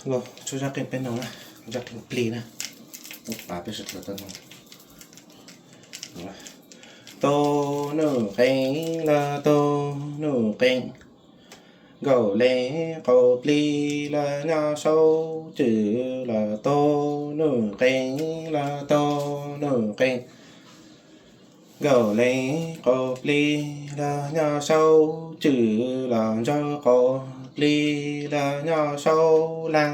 Los tsuas zaj qeej peb no na, zaj qeej plig na. Tau pab peb sawv daws tau mloog. Tau nuj qeej los tau nuj qeej, nkaum leej qaum plig los nyob saum cwm los tau nuj qeej los tau nuj qeej, nkaum leej qaum plig los nyob saum cwm los ntsaum qaum plig los nyob saum laaj.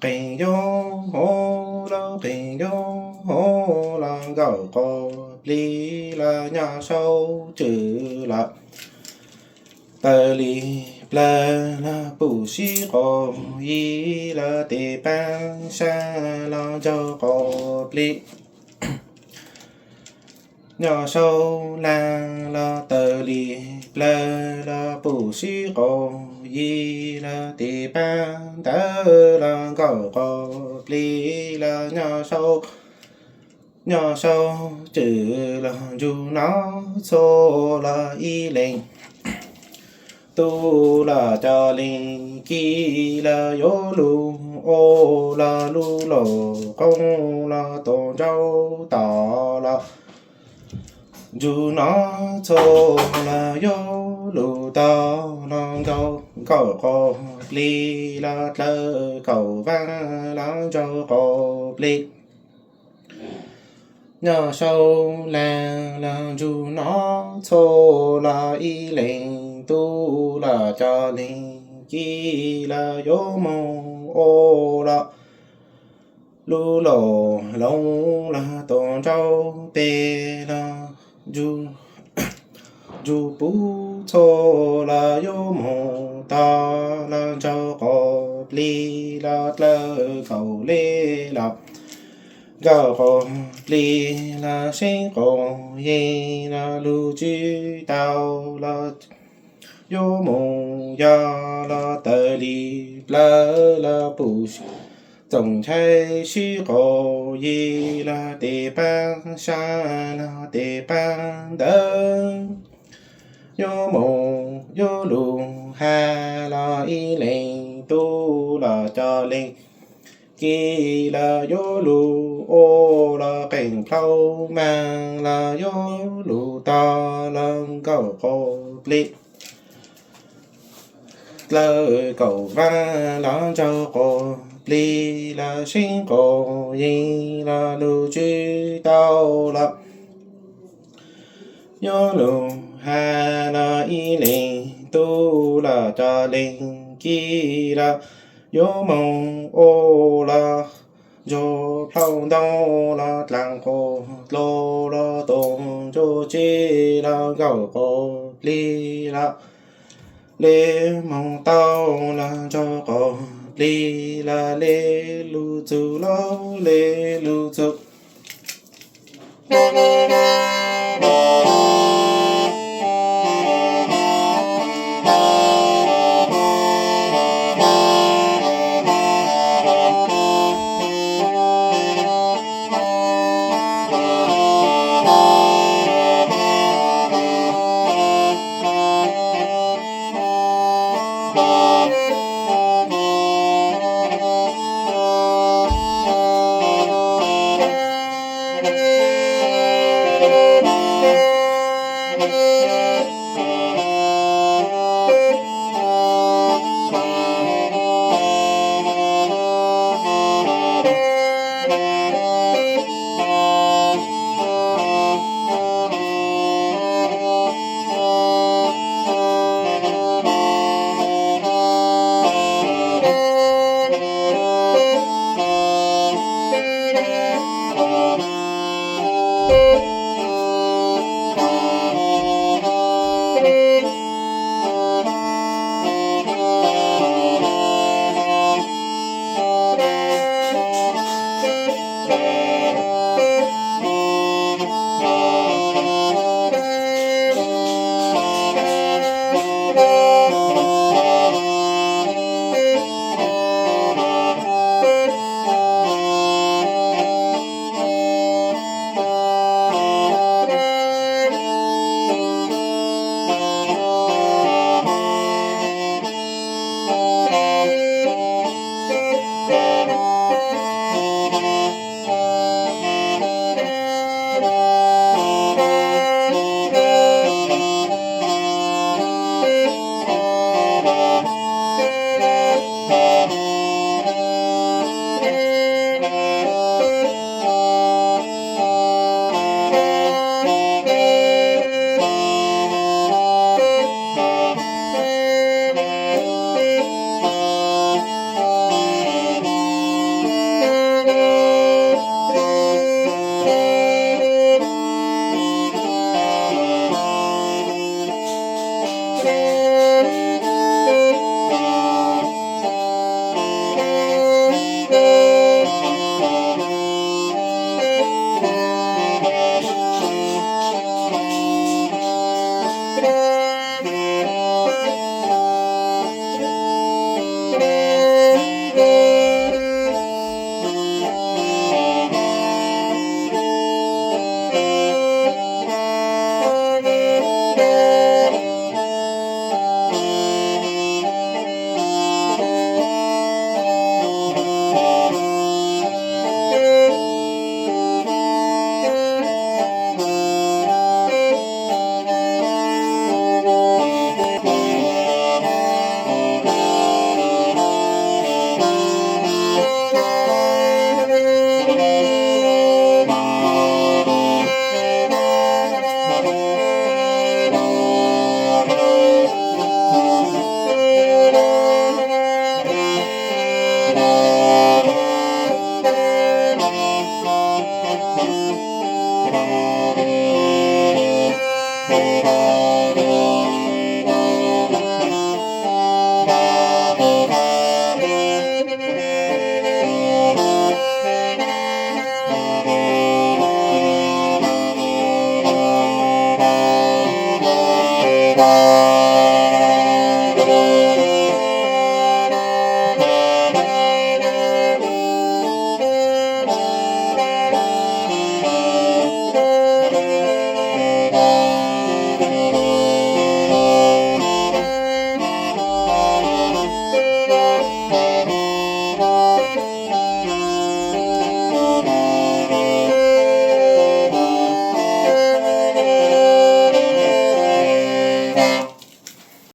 Qeej yob hauv los qeej yob hauv los nkaum qaum plig los nyob saum cwm los tawm li plawg los pum sib qaum yig los tes paab sab los ntsaum qaum plig. Nyob saum laaj los tawm li plawg los pum sib qaum yig los tes paab ntawd los nkaum qaum plig los nyob saum, nyob saum cwm los ntsug nov txhua los ib leeg tub los cov leej kis los yuav lug ua los lub lauj qoob los tau ntsaum tod los ntsug nov txhua los yuav lug tau los nkaum qaum plig los dlawb kaum vaab los ntsaum qaum plig. Nyob saum laaj los ntsug nov txhua los ib leeg tub los cov leej kis los yuav moog ua los lub lauj qoob los tau ntsaum peg los ntsug pub txhua los yuav moog tod los ntsaum qaum plig los dlawb kaum lej los nkaum qaum plig los seeb qaum yeeg los lug tswv tau los yuav moog yog los tawm li plawg los pum txoom nchai sib qaum yig los tes paab sab los tes paab ntawd yuav moog yuav lug has los ib leeg tub los cov leej kis los yuav lug ua los qeej plhaub maag los yuav lug tog los nkaum qaum plig dlawb kaum vaab los ntsaum qaum plig los seeb qaum yeeg los lug tswv tau los yuav lug has los ib leeg tub los cov leej kis los yuav moog ua los ntsuag plhaub ntoo los dlaag quas dlua los tau ntsuag tsi los nkaum qaum plig los le moog tau los ntsuag qaum plig los le lug txug los le lug txug